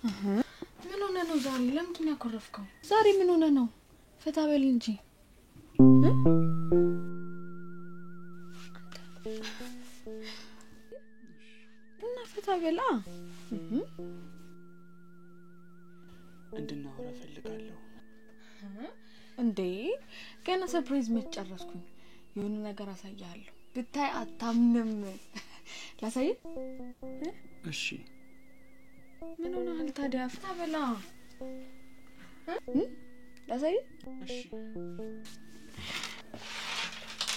ምን ሆነ ነው ዛሬ? ለምንድን ነው ያኮረፍከው? ዛሬ ምን ሆነ ነው? ፈታ በል እንጂ። እና ፈታ በላ። እንድናወራ እፈልጋለሁ። እንዴ ገና surprise መች ጨረስኩኝ። የሆነ ነገር አሳያለሁ፣ ብታይ አታምንም። ላሳይህ? እሺ። ምን ሆነሃል ታዲያ? ፈታ በላ። ላሳይህ? እሺ።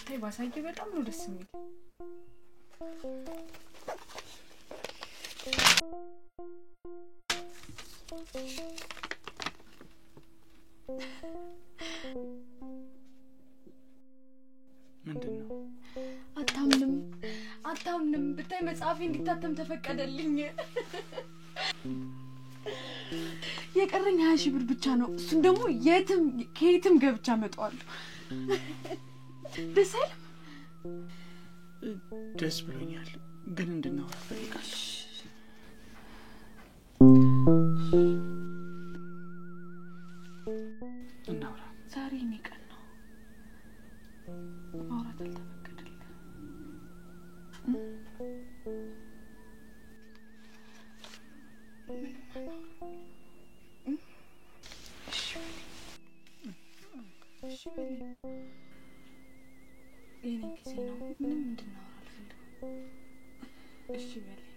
ታይ ባሳይህ በጣም ነው ደስ የሚል። ምንድን ነው? አታምንም፣ አታምንም። ብታይ መጽሐፌ እንዲታተም ተፈቀደልኝ። የቀረኝ 20,000 ብር ብቻ ነው። እሱን ደግሞ የትም ከየትም ገብቻ አመጣዋለሁ። ደስ አይልም? ደስ ብሎኛል፣ ግን እንድናወራ እፈልጋለሁ። እናውራ። ዛሬ የእኔ ቀን ነው። ማውራት አልተፈቀደልህም። ምንም አናወራም። እሺ በለኝ፣ እሺ በለኝ። የእኔ ጊዜ ነው። ምንም እንድናወራ አልፈልግም። እሺ በለኝ።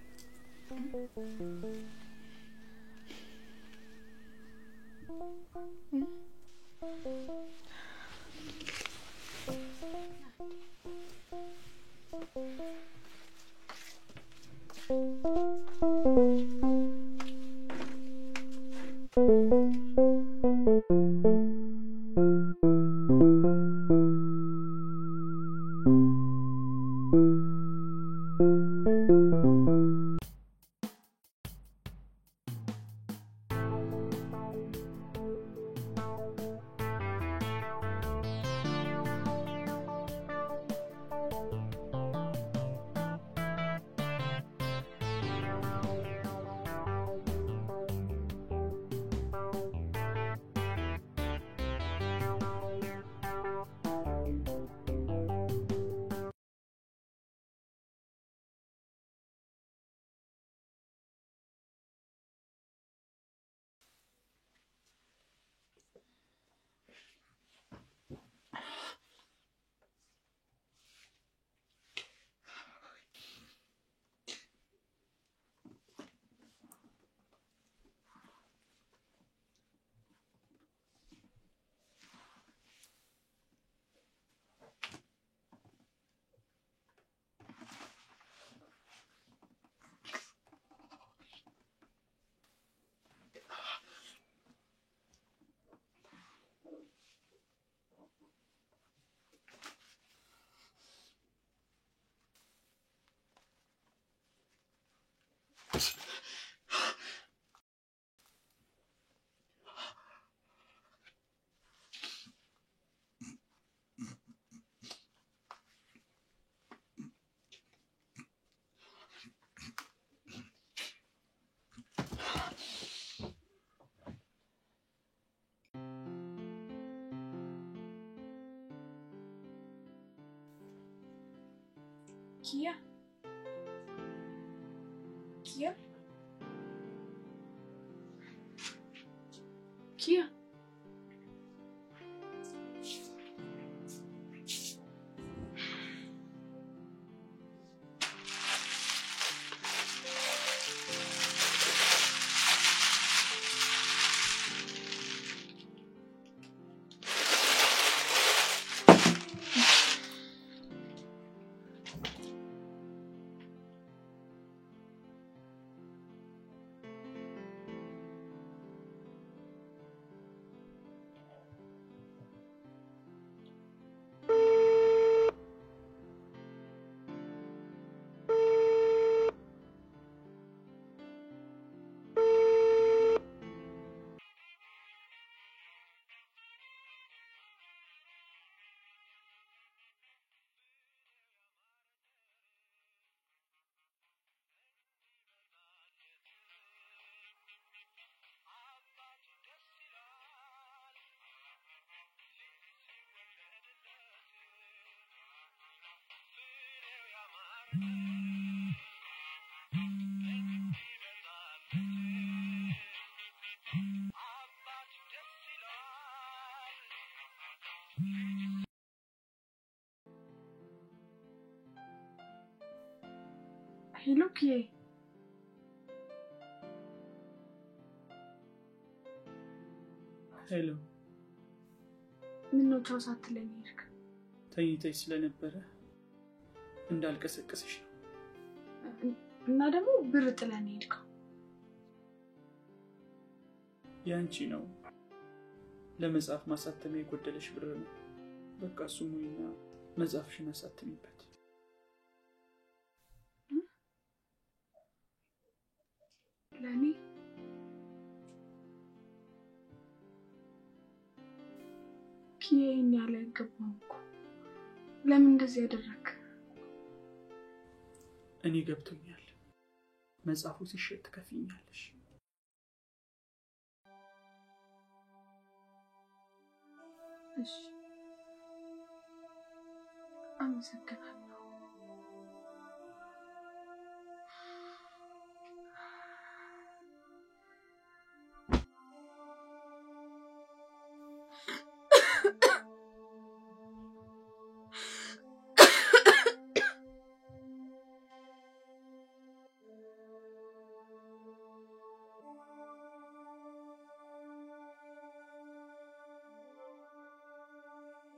ኪያ ኪያ ኪያ Hello ኪዬ፣ Hello። ምነው ቻው ሳትለኝ ሄድክ? ተኝተሽ ስለነበረ እንዳልቀሰቀስሽ ነው። እና ደግሞ ብር ጥለን ሄድከው። ያንቺ ነው። ለመጽሐፍ ማሳተሚያ የጎደለሽ ብር ነው። በቃ እሱ ሙይና መጽሐፍሽን አሳትሚበት። ለእኔ ኪዬ ይህን ያህል አይገባም እኮ። ለምን እንደዚህ ያደረግክ? እኔ ገብቶኛል። መጽሐፉ ሲሸጥ ትከፍይኛለሽ። እሺ፣ አመሰግናለሁ።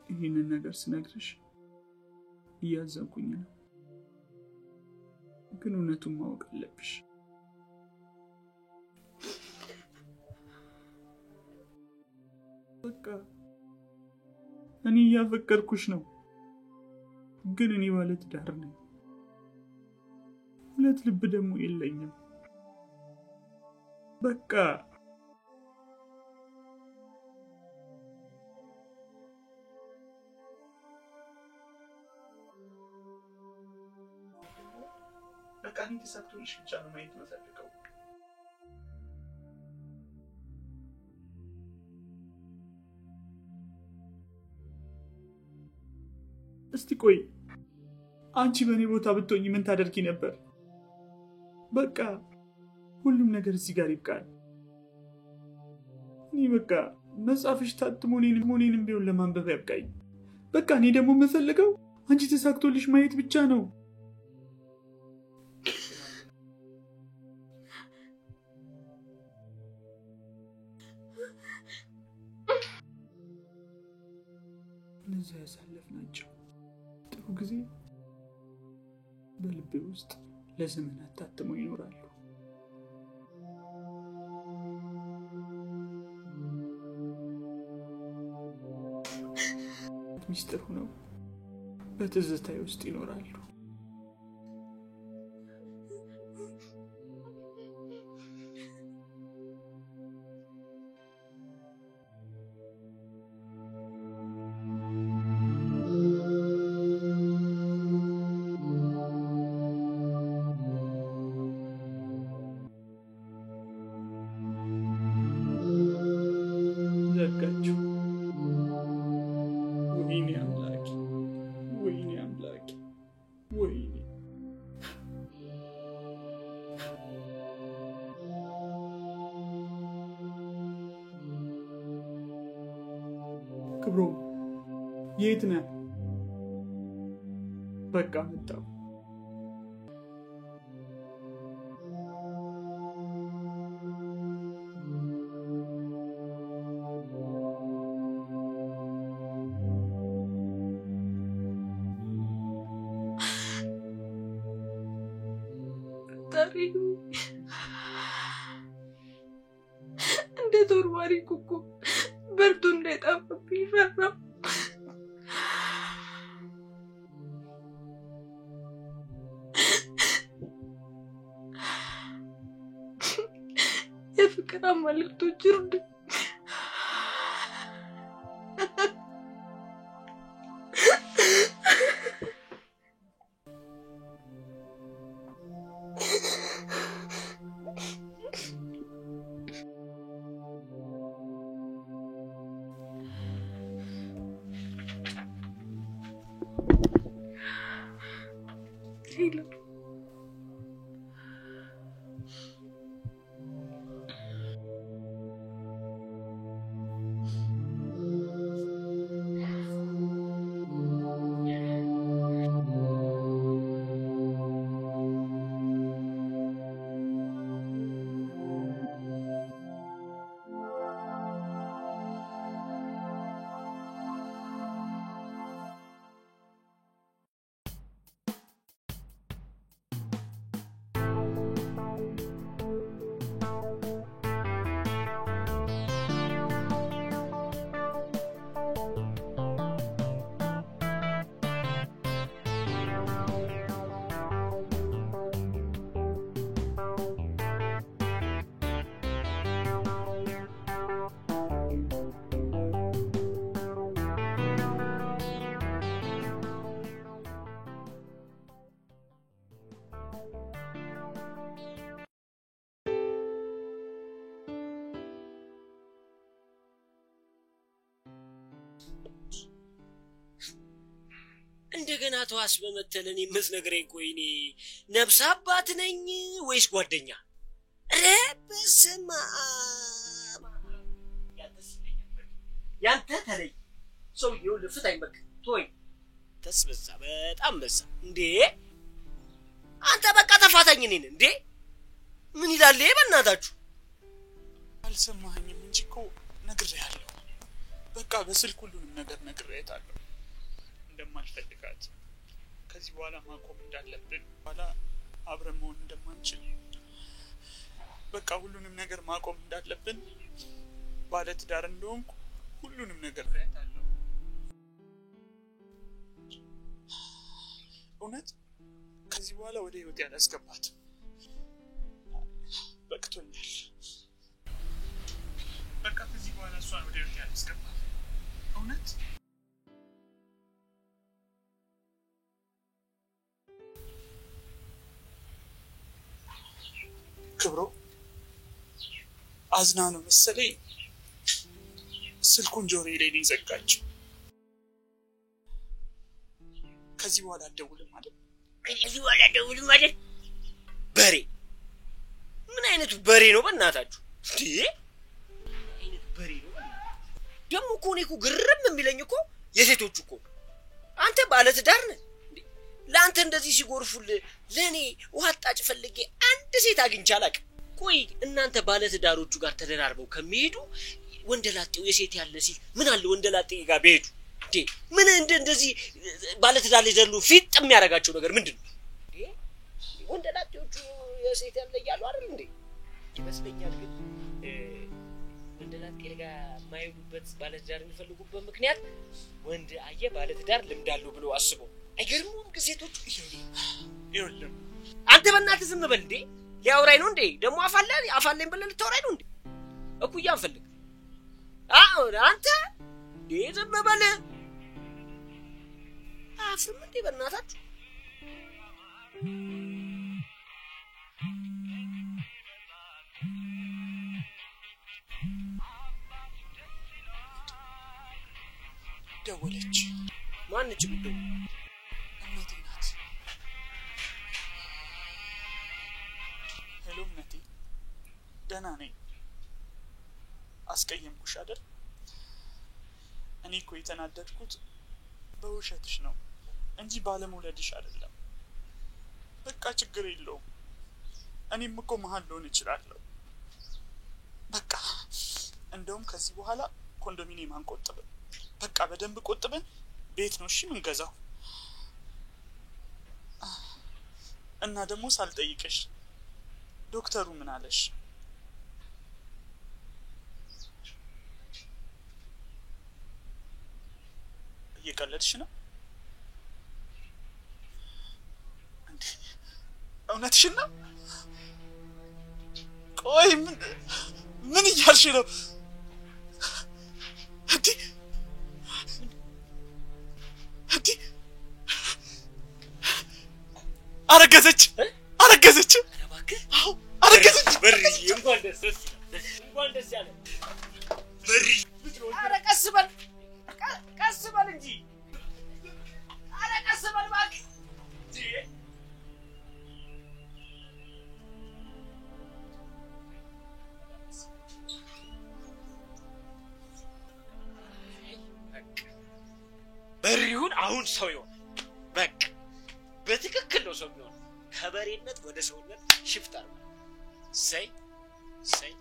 ይህንን ነገር ስነግርሽ እያዘንኩኝ ነው፣ ግን እውነቱን ማወቅ አለብሽ። በቃ እኔ እያፈቀርኩሽ ነው፣ ግን እኔ ባለትዳር ነኝ። ሁለት ልብ ደግሞ የለኝም። በቃ በቃ እኔ ተሳክቶልሽ ብቻ ነው ማየት የምፈልገው። እስቲ ቆይ አንቺ በእኔ ቦታ ብትሆኚ ምን ታደርጊ ነበር? በቃ ሁሉም ነገር እዚህ ጋር ይብቃል። እኔ በቃ መጽሐፍሽ ታትሞ እኔንም ቢሆን ለማንበብ ያብቃኝ። በቃ እኔ ደግሞ የምፈልገው አንቺ ተሳክቶልሽ ማየት ብቻ ነው። እነዚያ ያሳለፍናቸው ጥሩ ጊዜ በልቤ ውስጥ ለዘመናት ታትመው ይኖራሉ። ሚስጥር ሆነው በትዝታዬ ውስጥ ይኖራሉ። ዘጋችሁ። ወይኔ አምላኬ፣ ወይኔ አምላኬ፣ ወይኔ። ክብሮም የት ነህ? በቃ መጣሁ። እንደ ተወርዋሪ ኩኩ በርቶ እንዳይጠፋብኝ ፈራሁ። የፍቅር አማልክቶች እርዱ። Hello ተዋስበህ መተህ ለእኔ የምትነግረኝ? ቆይ እኔ ነፍስ አባት ነኝ ወይስ ጓደኛ? ኧረ በስመ አብ! ያንተስ ይለያል። ያንተ ተለይ። ሰውዬው ልፍት አይመክ ተወኝ። ተስ በዛ፣ በጣም በዛ። እንዴ አንተ በቃ ተፋታኝ እኔን። እንዴ ምን ይላል ይሄ? በእናታችሁ አልሰማኸኝም እንጂ እኮ ነግሬሃለሁ። በቃ በስልክ ሁሉንም ነገር ነግሬሃለሁ። እንደማልፈልጋት፣ ከዚህ በኋላ ማቆም እንዳለብን፣ በኋላ አብረን መሆን እንደማንችል፣ በቃ ሁሉንም ነገር ማቆም እንዳለብን፣ ባለትዳር እንደሆንኩ ሁሉንም ነገር ነግሬሃለሁ። እውነት ከዚህ በኋላ ወደ ህይወቴ አላስገባትም። በቅቶኛል። በቃ ከዚህ በኋላ እሷን ወደ ህይወቴ አላስገባትም። እውነት ክብሮ አዝና ነው መሰለኝ ስልኩን ጆሮዬ ላይ ነው የዘጋችው። ከዚህ በኋላ አትደውልም አይደል? ከዚህ በኋላ አትደውልም አይደል? በሬ ምን አይነቱ በሬ ነው በእናታችሁ? እንዴ አይነት በሬ ነው በእናታችሁ። ደግሞ እኮ እኔ እኮ ግርም የሚለኝ እኮ የሴቶቹ እኮ አንተ ባለ ትዳር ነህ እንዴ? ለአንተ እንደዚህ ሲጎርፉልህ ለእኔ ውሃ አጣጭ ፈልጌ አንድ ሴት አግኝቼ አላውቅም። ቆይ እናንተ ባለ ትዳሮቹ ጋር ተደራርበው ከሚሄዱ ወንደላጤው የሴት ያለ ሲል ምን አለ ወንደላጤ ጋር ቢሄዱ እንዴ? ምን እንደዚህ ባለ ትዳር ላይ ዘሎ ፊጥ የሚያደርጋቸው ነገር ምንድን ነው? እንዴ ወንደላጤዎቹ የሴት ያለ እያሉ አይደል እንዴ? ይመስለኛል ግን ወንደላጤ ጋር የማይሄዱበት ባለ ትዳር የሚፈልጉበት ምክንያት ወንድ አየህ ባለ ትዳር ልምድ አለው ብሎ አስቦ አይገርሙም? ግን ሴቶቹ ይኸውልህ አንተ በእናትህ ዝም በል እንዴ! ሊያወራኝ ነው እንዴ? ደግሞ አፋለኝ ብለህ ልታወራኝ ነው እንዴ? እኩያ አንፈልግም። አዎ አንተ እንዴ ዝም በል። አፍርም እንዴ በእናታችሁ። ደወለች። ማነች የምትደውለው? እምነቴ ናት። Hello እምነቴ፣ ደህና ነኝ። አስቀየምኩሽ አይደል? እኔ እኮ የተናደድኩት በውሸትሽ ነው እንጂ ባለመውለድሽ አይደለም። በቃ ችግር የለውም። እኔም እኮ መሀል ልሆን እችላለሁ። በቃ እንደውም ከዚህ በኋላ ኮንዶሚኒየም አንቆጥብም። በቃ በደንብ ቆጥበን ቤት ነው እሺ ምንገዛው። እና ደግሞ ሳልጠይቅሽ ዶክተሩ ምን አለሽ? እየቀለድሽ ነው እንዴ? እውነትሽን ነው? ቆይ ምን እያልሽ ነው እንዴ? እንዴ አረገዘች! አረገዘች! አዎ አረገዘች! በርዬ እንኳን ደስ እንኳን ደስ ያለ በርዬ። ኧረ ቀስ በል ቀስ በል እንጂ። ኧረ ቀስ በል እባክህ። በሪሁን አሁን ሰው ይሆናል። በቃ በትክክል ነው ሰው የሚሆነው። ከበሬነት ወደ ሰውነት shift አድርጓል። እሰይ እሰይ።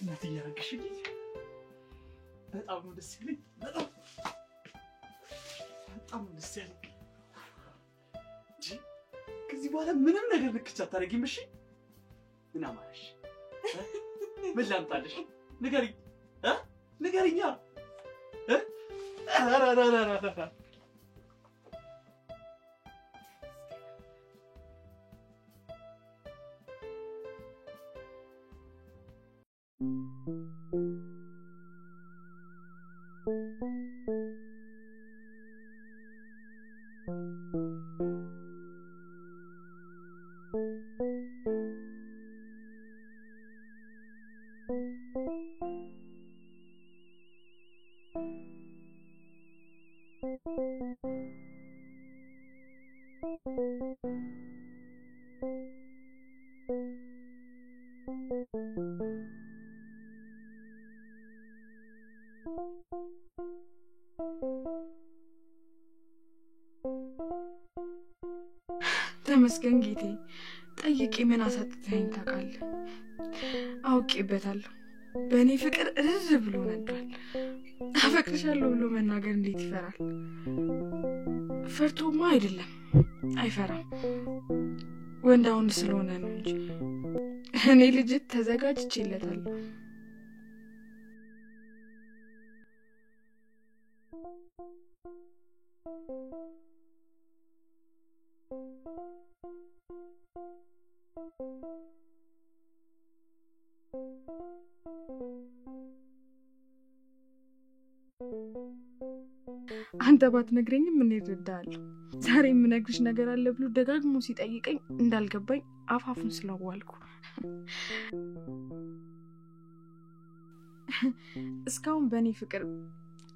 እናት እያረግሽልኝ በጣም ነው ደስ ያለኝ። በጣም በጣም ነው ደስ ያለኝ። እንጂ ከዚህ በኋላ ምንም ነገር ንክች አታደርጊም። እሺ ምን አማረሽ? ምን ላምጣልሽ? ንገሪኝ እ ንገሪኛ እ ኧረ ኧረ ኧረ ኧረ። ተመስገን ጌቴ፣ ጠይቄ ምን አሳጥተኸኝ ታውቃለህ? አውቄበታለሁ። በእኔ ፍቅር እርር ብሎ ነዷል። አፈቅርሻለሁ ብሎ መናገር እንዴት ይፈራል? ፈርቶማ አይደለም፣ አይፈራም። ወንድ አሁን ስለሆነ ነው እንጂ እኔ ልጅ ተዘጋጅቼለታለሁ። አንተ ባትነግረኝም እኔ እረዳለሁ። ዛሬ የምነግርሽ ነገር አለ ብሎ ደጋግሞ ሲጠይቀኝ እንዳልገባኝ አፋፉን ስለዋልኩ እስካሁን በእኔ ፍቅር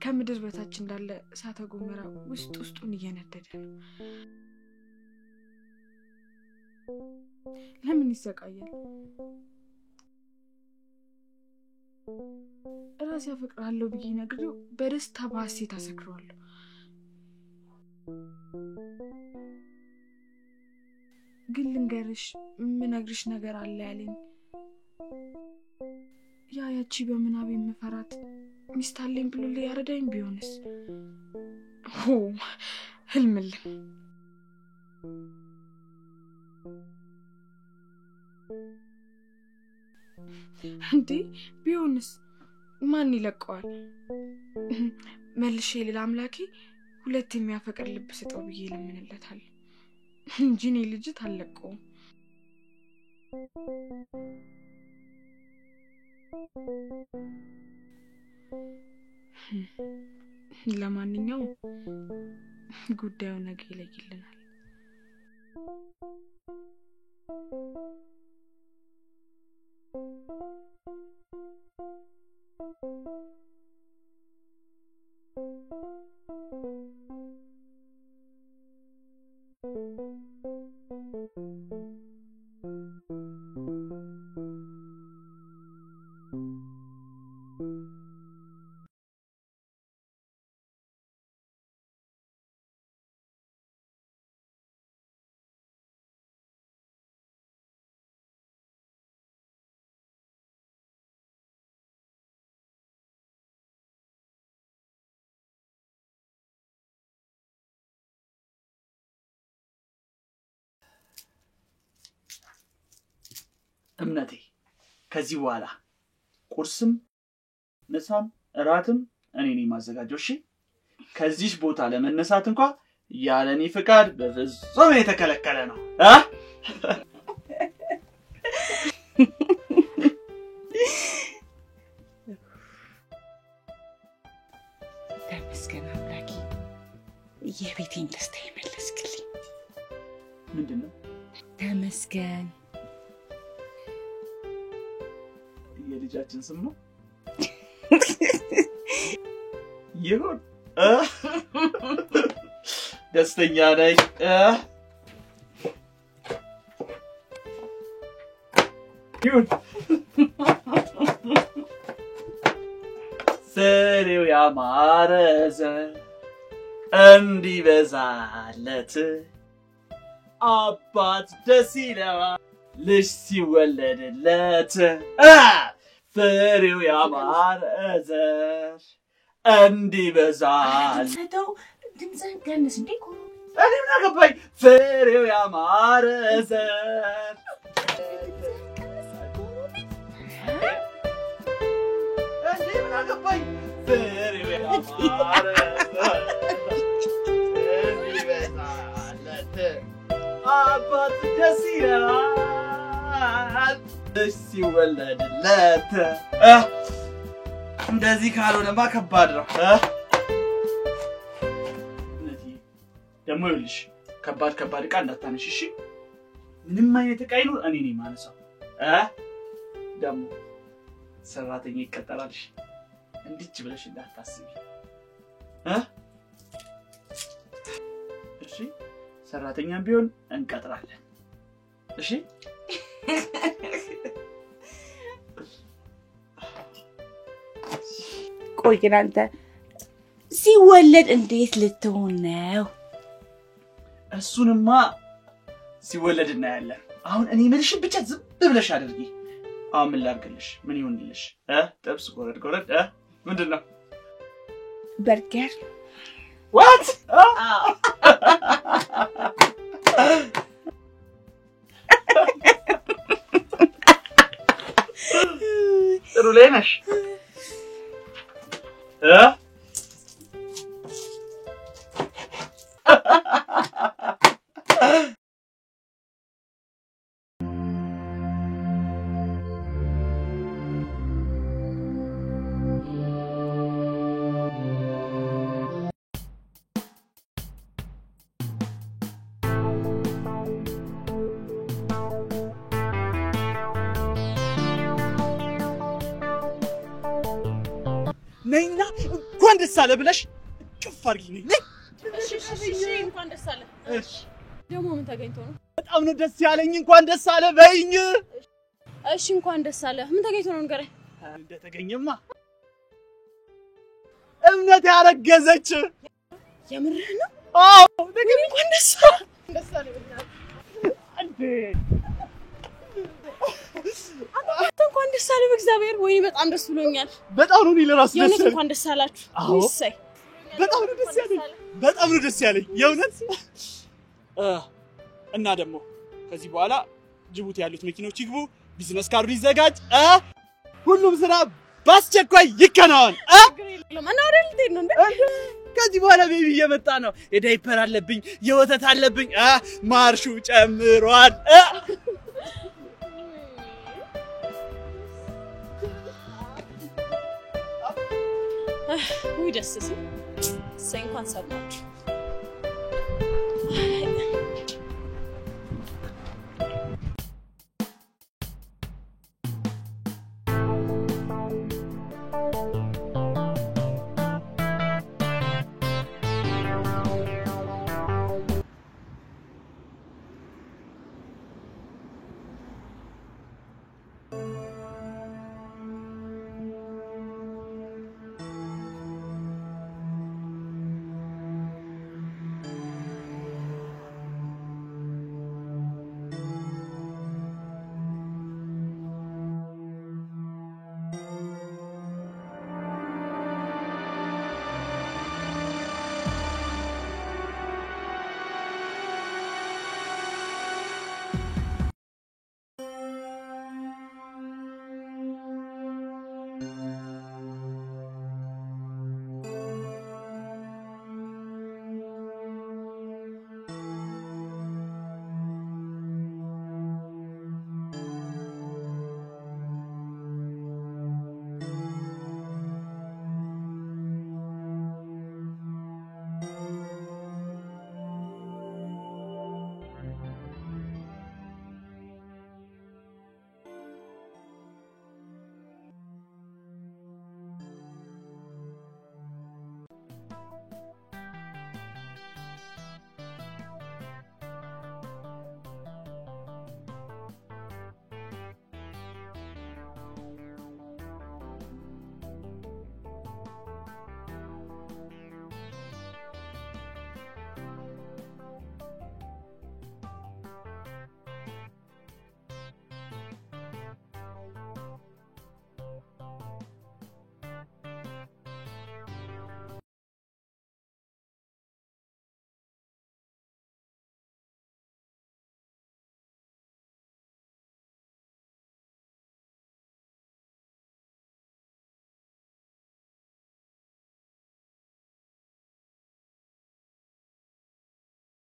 ከምድር በታች እንዳለ እሳተ ገሞራ ውስጥ ውስጡን እየነደደ ነው። ለምን ይሰቃያል? ራሴ አፈቅርሃለሁ ብዬ ነግሬው በደስታ በሐሴት አሰክረዋለሁ። ግን ልንገርሽ፣ የምነግርሽ ነገር አለ ያለኝ ያ ያቺ በምናብ የምፈራት ሚስት አለኝ ብሎ ሊያረዳኝ ቢሆንስ? ሆ ህልምልም። እንዴ ቢሆንስ ማን ይለቀዋል? መልሼ ለአምላኬ ሁለት የሚያፈቅር ልብ ስጠው ብዬ እለምንለታለሁ እንጂ እኔ ልጅት አልለቀውም። ለማንኛውም ጉዳዩ ነገ ይለይልናል። እምነቴ ከዚህ በኋላ ቁርስም ምሳም እራትም እኔ ነኝ የማዘጋጀው። እሺ? ከዚህ ቦታ ለመነሳት እንኳን ያለኔ ፍቃድ በፍጹም የተከለከለ ነው። አ ተመስገን አምላኬ፣ የቤቴን ደስታ የመለስክልኝ። ምንድነው? ተመስገን። የልጃችን ስም ነው። ይሁን፣ ደስተኛ ነኝ። ይሁን። ፍሬው ያማረ ዘር እንዲበዛለት አባት ደስ ይለዋል ልጅ ሲወለድለት። ፍሬው ያማረ ዘር እንዲበዛል። ተው፣ ድምፅህን ቀንስ እንዴ። እኔ ምን አገባኝ? ፍሬው ያማረ ዘር እኔ ምን አገባኝ? ፍሬው ያማረ ዘር እንዲበዛለት አባት ደስ ይለዋል ልጅ ሲወለድለት እንደዚህ ካልሆነማ ከባድ ነው። ደግሞ ይኸውልሽ ከባድ ከባድ ዕቃ እንዳታነሽ እሺ? ምንም አይነት ዕቃ ይኑር እኔ ነኝ የማነሳው። ደግሞ ሰራተኛ ይቀጠራልሽ፣ እንድች ብለሽ እንዳታስቢ እሺ? ሰራተኛም ቢሆን እንቀጥራለን እሺ? ቆይ ግን አንተ ሲወለድ እንዴት ልትሆን ነው? እሱንማ ሲወለድ እናያለን። አሁን እኔ የምልሽን ብቻ ዝም ብለሽ አድርጊ። አሁን ምን ላድርግልሽ? ምን ይሁንልሽ? ጥብስ ጎረድ ጎረድ ምንድን ነው? በርገር። What? ጥሩ ላይ ነሽ። ነይና እንኳን ደስ አለ ብለሽ እቅፍ አድርጊኝ። ነይ። እሺ እንኳን ደስ አለ። እሺ ደግሞ ምን ተገኝቶ ነው? በጣም ነው ደስ ያለኝ። እንኳን ደስ አለ በይኝ። እሺ እንኳን ደስ አለ። ምን ተገኝቶ ነው ንገረኝ። እንደተገኘማ እምነት ያረገዘች። የምርህ ነው? አዎ። እንኳን ደስ አለ። ደስ አለ እንዴ አንተ እንኳን ደስ አለ በእግዚአብሔር። ወይኔ በጣም ደስ ብሎኛል። በጣም ነው እኔ ለራሱ ደስ የእውነት ያለኝ። እንኳን ደስ አላችሁ። አዎ። እሰይ በጣም ነው ደስ ያለኝ። በጣም ነው ደስ ያለኝ የእውነት። እና ደግሞ ከዚህ በኋላ ጅቡቲ ያሉት መኪኖች ይግቡ፣ business card ኡ ይዘጋጅ፣ ሁሉም ስራ በአስቸኳይ ይከናወን። ችግር የለውም። እና ወደ ልትሄድ ነው እንዴ? ከዚህ በኋላ baby እየመጣ ነው። የዳይፐር አለብኝ፣ የወተት አለብኝ፣ ማርሹ ጨምሯል። ውይ ደስ ሲል። እሰይ እንኳን ሰማችሁ።